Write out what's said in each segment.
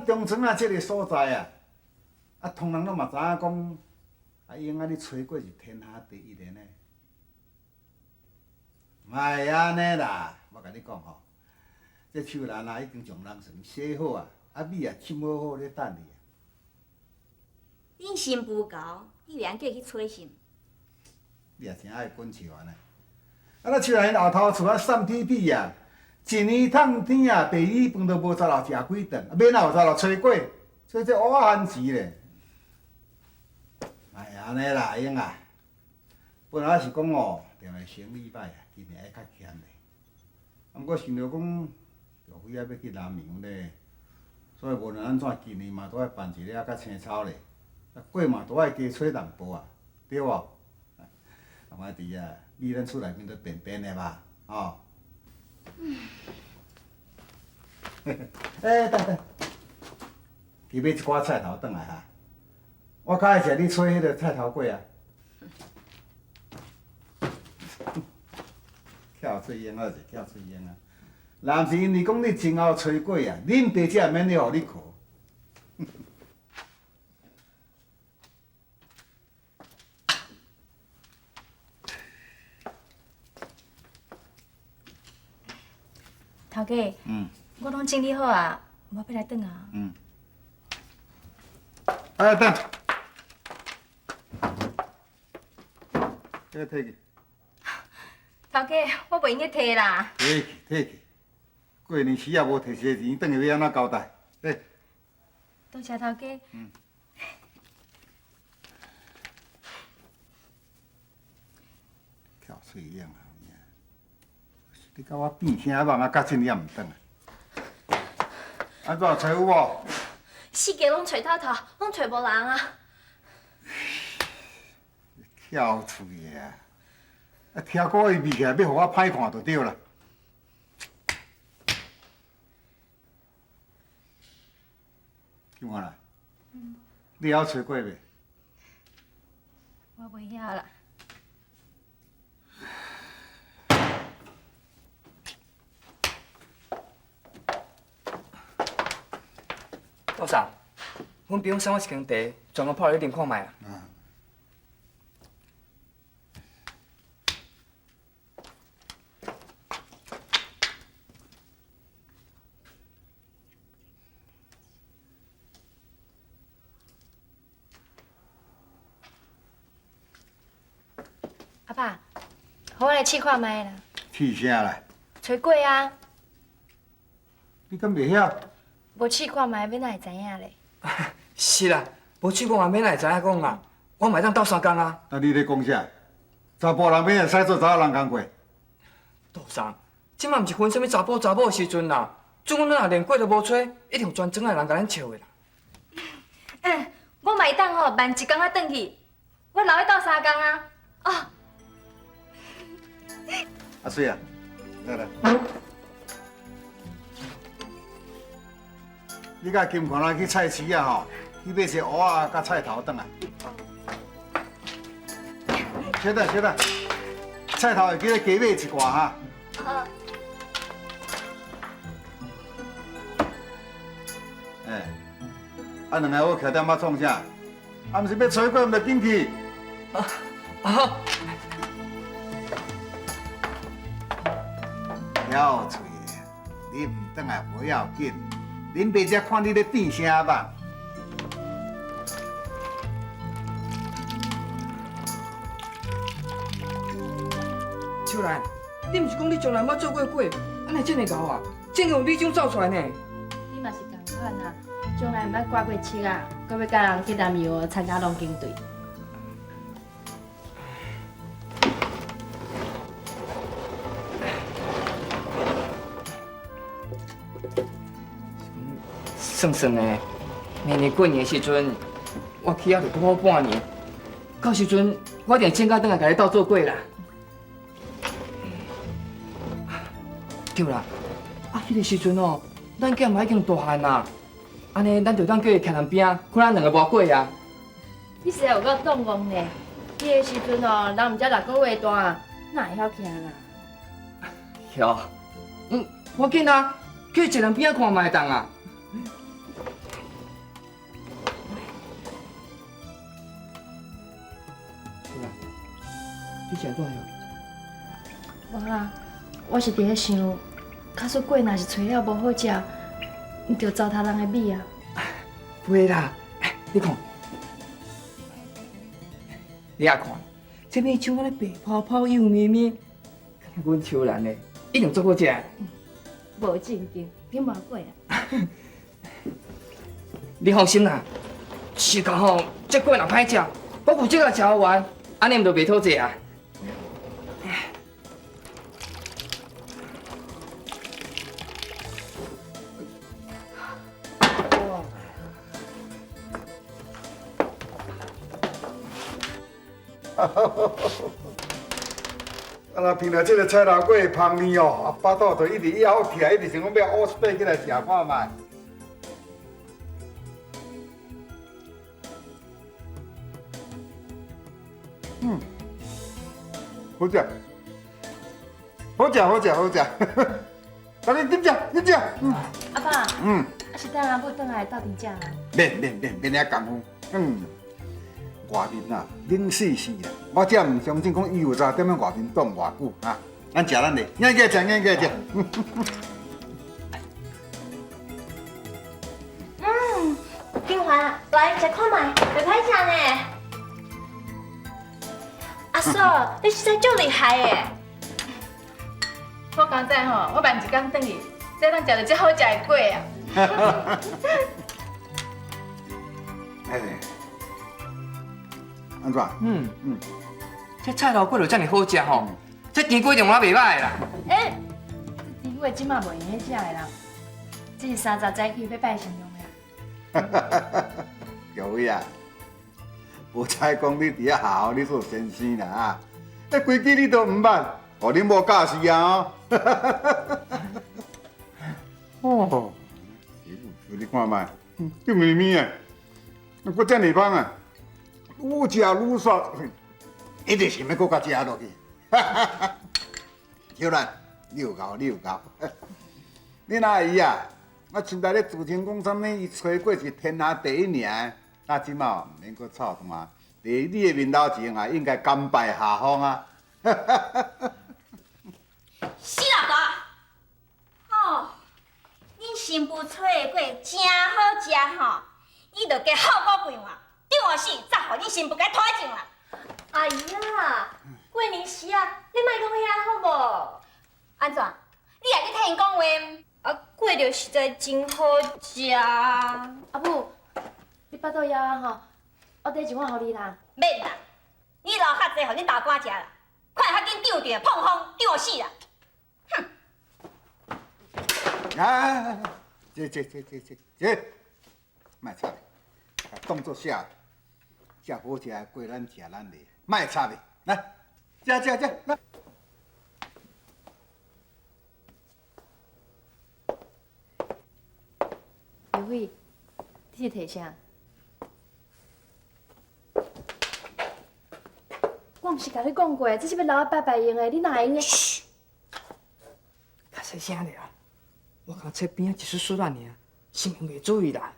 咱中村仔這个所在啊，啊，通人攏嘛知影講，阿英仔你炊粿是天下第一的呢。莫按呢啦，我共你講吼，這手蘭啊已經將人船洗好啊，啊米也浸好好咧等你啊。恁新婦姣，你袂用叫伊去炊是毋？你也真愛滾笑安呢。啊，咱手蘭𪜶後頭厝啊散屁屁啊，一年透天啊，白米飯都無雜落食幾頓，啊，欲哪有雜落炊粿，炊這芋仔番薯咧。莫按呢啦，阿英啊，本來我是講哦，踮來生理歹啊，今年愛較儉咧。啊，毋過想著講，著非愛欲去南洋咧，所以無論按怎，今年嘛都愛辦一个啊較青草咧，啊粿嘛都愛加炊淡薄啊，對無？啊，我佇啊，米咱厝內面都便便的吧，吼。欸，等等，去買一寡菜頭轉來哈。我較愛食你炊彼个菜頭粿啊。翹喙癭啊，是翹喙癭啊！若毋是因為講你真𠢕炊粿啊，恁爸才會免咧予你苦。頭家，我攏整理好啊，我欲來轉啊。嗯。哎，等，這個提去。頭家，我袂用得提啦。提去，提去。過年時也無提些錢，轉去欲按怎交代？欸。多謝頭家。嗯。翹喙癭啊！你共我變聲網啊，到這爾也毋轉來。按怎揣有無？四界攏揣透透，攏揣無人啊！翹喙的啊！啊，聽講伊味起來欲予我歹看就對啦。金花啦，你會曉炊粿袂？我袂曉啦。杜嫂，阮朋友送我一羹茶，全部泡落去啉看覓啊。阿爸，予我來試看覓啦。試啥啦？炊粿啊。你敢袂曉？無試看覓，欲哪會知影咧？是啦，無試過嘛，欲哪會知影講啊？我嘛會當鬥相共啊。那你咧講啥？查埔人欲會使做查某人工課？杜桑，這馬毋是分啥物查埔查某的時陣啦。準阮若連粿都無炊，一定有全庄的人共咱笑的啦。嗯，我嘛會當吼，慢一工仔轉去，我留咧鬥相共啊。哦。阿水啊，來來。你佮金看仔去菜市仔吼，去買一个芋仔佮菜頭轉來。稍等，稍等，菜頭會記得加買一寡哈。好。欸，啊兩个我徛踮遐創啥？啊，毋是欲炊粿，毋就緊去。啊啊！翹喙的，你毋轉來無要緊。恁爸才看你咧變啥吧？秋蘭，你毋是講你從來毋捌做過粿，按呢會遮爾𠢕啊？真有米種走出來呢？你嘛是仝款啊，從來毋捌掛過漆啊，閣欲佮人去南洋參加龍舟隊。算算的，明年過年的時陣，我去遐就拄好半年。到時陣，我一定請假轉來共你鬥做粿啦。對啦，啊，彼个時陣哦，咱囝嘛已經大漢啦，按呢，咱就當叫伊徛人邊仔，看咱兩個磨粿啊。你實在有夠動戇呢！彼个時陣哦，人毋才6個月大，哪會曉徛啦？曉，嗯，無要緊啊，叫伊坐人邊仔看嘛會當啊。你是按怎样？無啦，我是佇咧想，假使粿若是揣了無好食，毋著糟蹋人的米啊。袂啦，你看，你也看，這米像按呢白泡泡、幼綿綿，敢若阮秋蘭的，一定足好食。無正經，你莫過啦。你放心啦，是講吼，這粿若歹食，我負責共食完，按呢毋就袂討債啊？啊，若闻著这个菜头粿的香味哦，啊，腹肚就一直枵起来，一直想讲欲乌踅起来食看觅。嗯，好食，好食，好食，好食。赶紧紧食，紧食。嗯。阿爸。嗯。啊是等阿母转来斗阵食啊。免免免免遐工夫。嗯。外面啊，冷死死啊！我才毋相信讲伊有在踮咧外面挡偌久啊！咱食咱的，硬起来食，硬起来食。嗯，金环，来食看觅，袂歹食呢。阿嫂，你实在足厉害的。我刚才吼，我慢一工转去，才通食著这好食的粿啊。哎。按怎？嗯嗯，這菜頭粿就遮爾好食吼，這甜粿就我袂䆀啦。欸，這甜粿這馬袂用得食的啦，這是三十早起欲拜神用的。各位啊，無彩講你佇遐學校你做先生啦啊，這規矩你都毋捌，予恁某教死啊！哦，你看覓，這綿綿的，閣遮爾芳啊！愈食愈煞，一直想欲閣共食落去。小蘭，你有够，你有够。恁阿姨啊，我凊彩咧自稱講啥物，伊炊粿是天下第一名。啊，這馬毋免閣臭蛋，佇你的面頭前啊，應該甘拜下風啊。死老大！吼，恁新婦炊的粿真好食吼，你著加好好規劃。頂下死，才予恁新婦共拖前啦！哎呀，過年時啊，你莫講遐好無？按怎？你也去替𪜶講話？啊，粿就實在真好食。阿母，你腹肚枵啊吼，我綴一碗予你啦。免啦，你留較濟予恁大官食啦，看會較緊漲著碰風，漲死啦！哼！啊，這這這這這這，莫插，當作寫。食好食的粿，咱食咱的，莫插伊。來，食食食，來。劉偉，你是提啥？我毋是共你講過，這是欲留來拜拜用的，你哪會用得？噓，較細聲咧啊！我共切邊仔一絲絲仔爾，生命袂注意啦。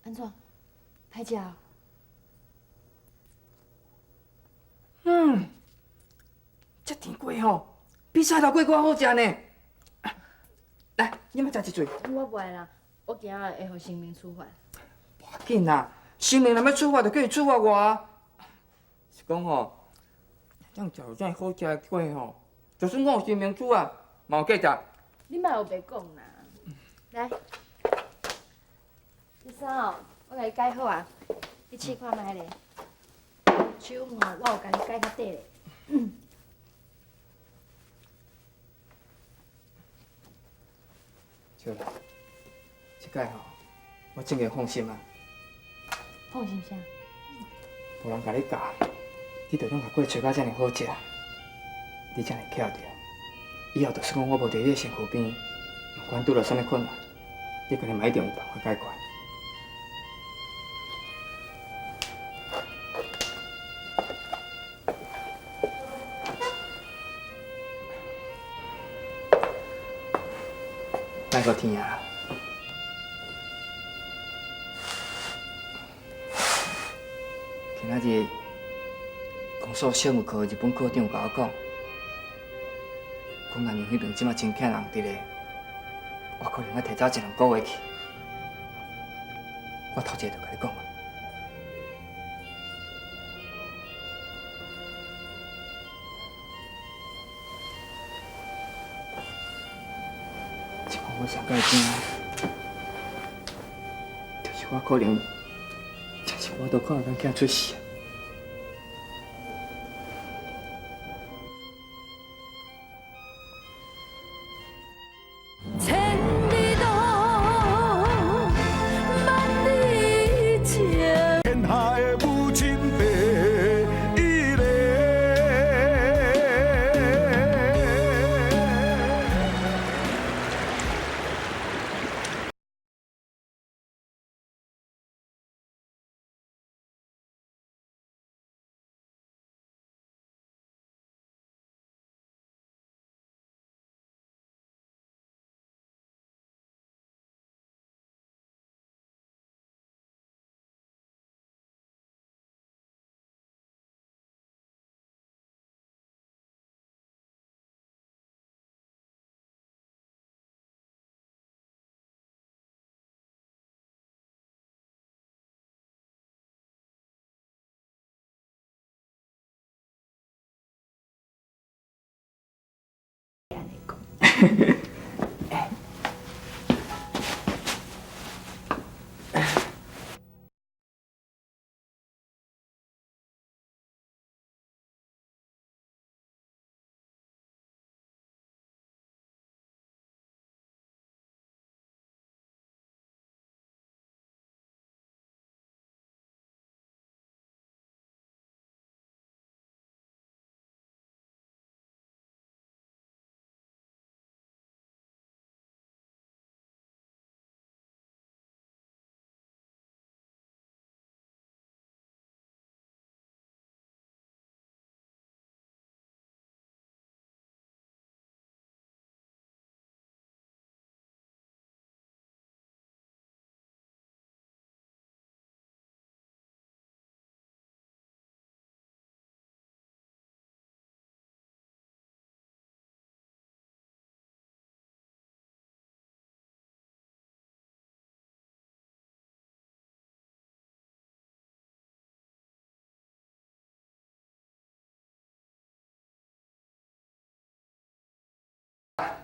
按怎？歹食哦。嗯，這甜粿吼，比菜頭粿閣好食呢。來，你欲食一喙？我無愛啦，我驚會予神明處罰。無要緊啦，神明若欲處罰，就叫伊處罰我啊。是講吼，當食著遮爾好食的粿吼，就算講有神明處罰，嘛有價值。你莫烏白講啦，來。這衫哦，我共你改好啊，你試看覓咧。手吼，我有共你改較短咧。笑啦，這擺吼，我終於放心啊。放心啥？無人共你教，你就通共粿炊甲遮爾好食，你遮爾巧著，以後就算講我無佇你的身軀邊，毋管拄著啥物困難，你家己嘛一定有辦法解決。莫閣天啊！今仔日公所小物科日本科长有共我讲，讲南洋彼边这马真欠人伫咧，我可能爱提早一两个月去。我头一个就共你讲啊。这款我上盖惊，就是我可能，真是我都看咱囝出世。千里路，万里情。天下的母亲第一个。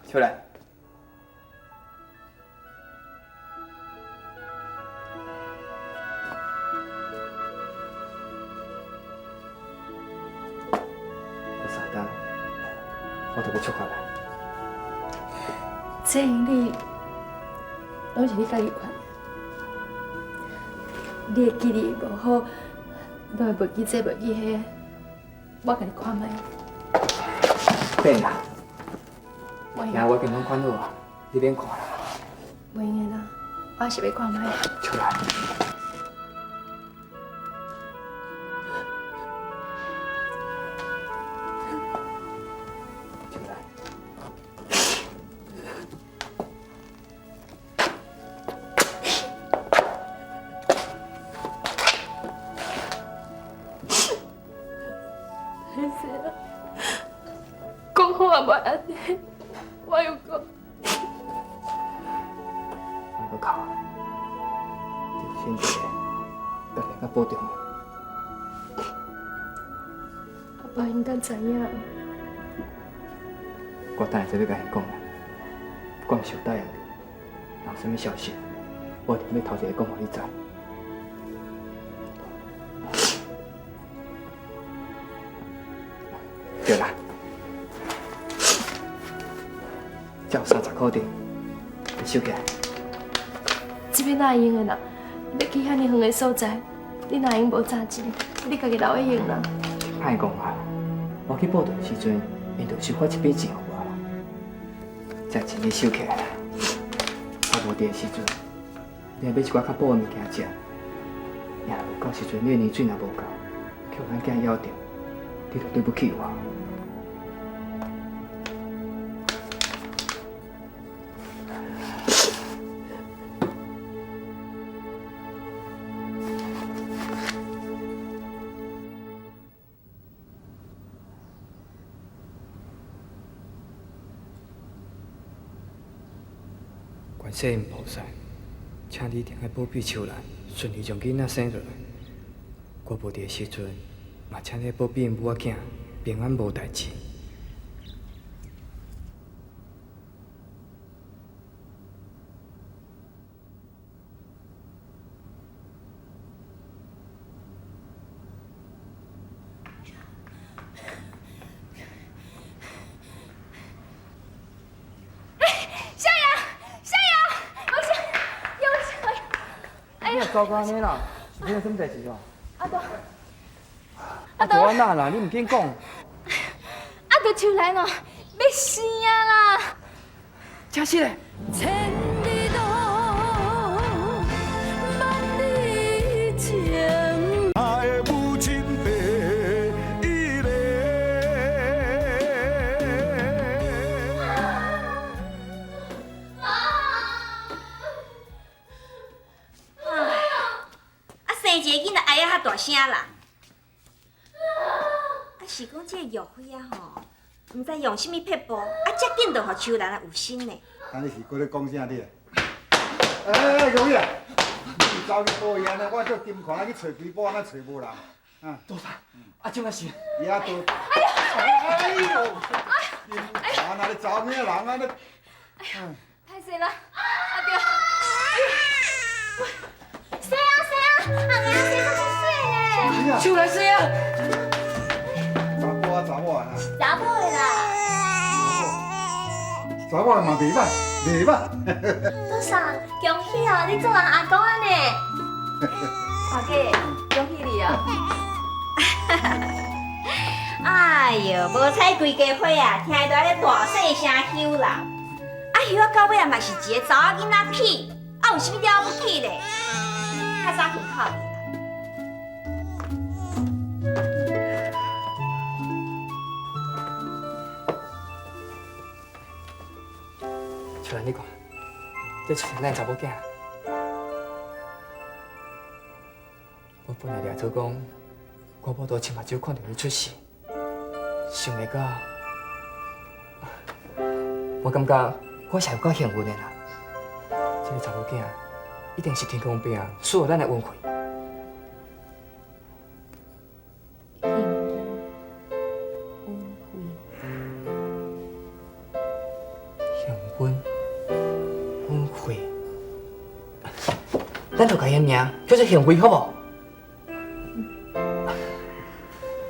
出来。我三工，我就欲出发啦。这行李拢是你家己款的，你的记忆无好，拢会袂记这袂记彼，我共你看覓。免啦，袂物件我已经拢款好啊，你免看啦。袂用的啦，我是欲看覓。出来。出来。歹势啦，讲好也袂按呢，我又讲。莫阁哭啊！你有选择的，家己较保重。阿爸应该知影。我等下就欲共𪜶讲啦，我毋是有答应你，若有啥物消息，我一定欲头一个讲予你知。对啦，这有30箍佇，你收起来。这欲哪会用的啦？欲去遐尔远的所在，你哪会用无炸钱？你家己留咧用啦。歹讲啊！我去报到的时阵，𪜶就收发一笔钱予我啦。这钱你收起来啦。我无伫的时阵，你若买一寡较补的物件食。也有到时阵你的奶水若无够，去予咱囝枵著，你就对不起我。世音菩萨，请你一定爱保庇秋兰，顺利将囡仔生落来。我无伫的时阵，嘛请你保庇𪜶母仔囝平安无代誌。小杨，小杨，有啥？有啥？你也糟糕安呢啦，是发生啥物代志哦？阿杜，阿杜安怎啦？你毋紧讲。阿杜秋兰哦，欲死啊啦！真实嘞！千里路，万里情。他的母亲第一个。啊，生一个囡仔哀啊较大声啦。啊，是讲这个玉辉啊吼，毋知用啥物撇步，啊，遮紧就予秋兰啊有心呢。啊，你是阁咧讲啥你？哎，玉辉啊，你是走去佗位按呢？我叫金华去揣几宝，安怎揣无人？啊，多谢。啊，这摆是。伊啊，都。哎呦！金华，那你查某囝人按呢？哎呀，歹势啦，阿对。生啊生啊，阿娘生得足媠咧。秋兰生啊！查某啊，查某啊。查某的啦。查某的嘛袂歹，袂歹。多谢，恭喜哦，你做人阿公啊呢。阿姐，恭喜你啊！哎呦，无彩规家伙啊，听伊在咧大细声吼啦。啊，吼啊到尾啊嘛是一个查某囡仔屁，啊有啥物了不起咧？较早睏哭去啦。秋兰，你看，这就是咱查某囝。我本来掠做讲，我无多亲目睭看著伊出世，想袂到，我感觉我是有够幸运的啦。这个查某囝一定是天公伯啊，赐予咱的恩惠。幸运，恩惠。幸运，恩惠，咱就共伊名叫做幸辉，好无？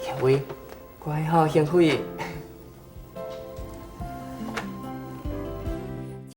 幸辉，乖吼，幸辉。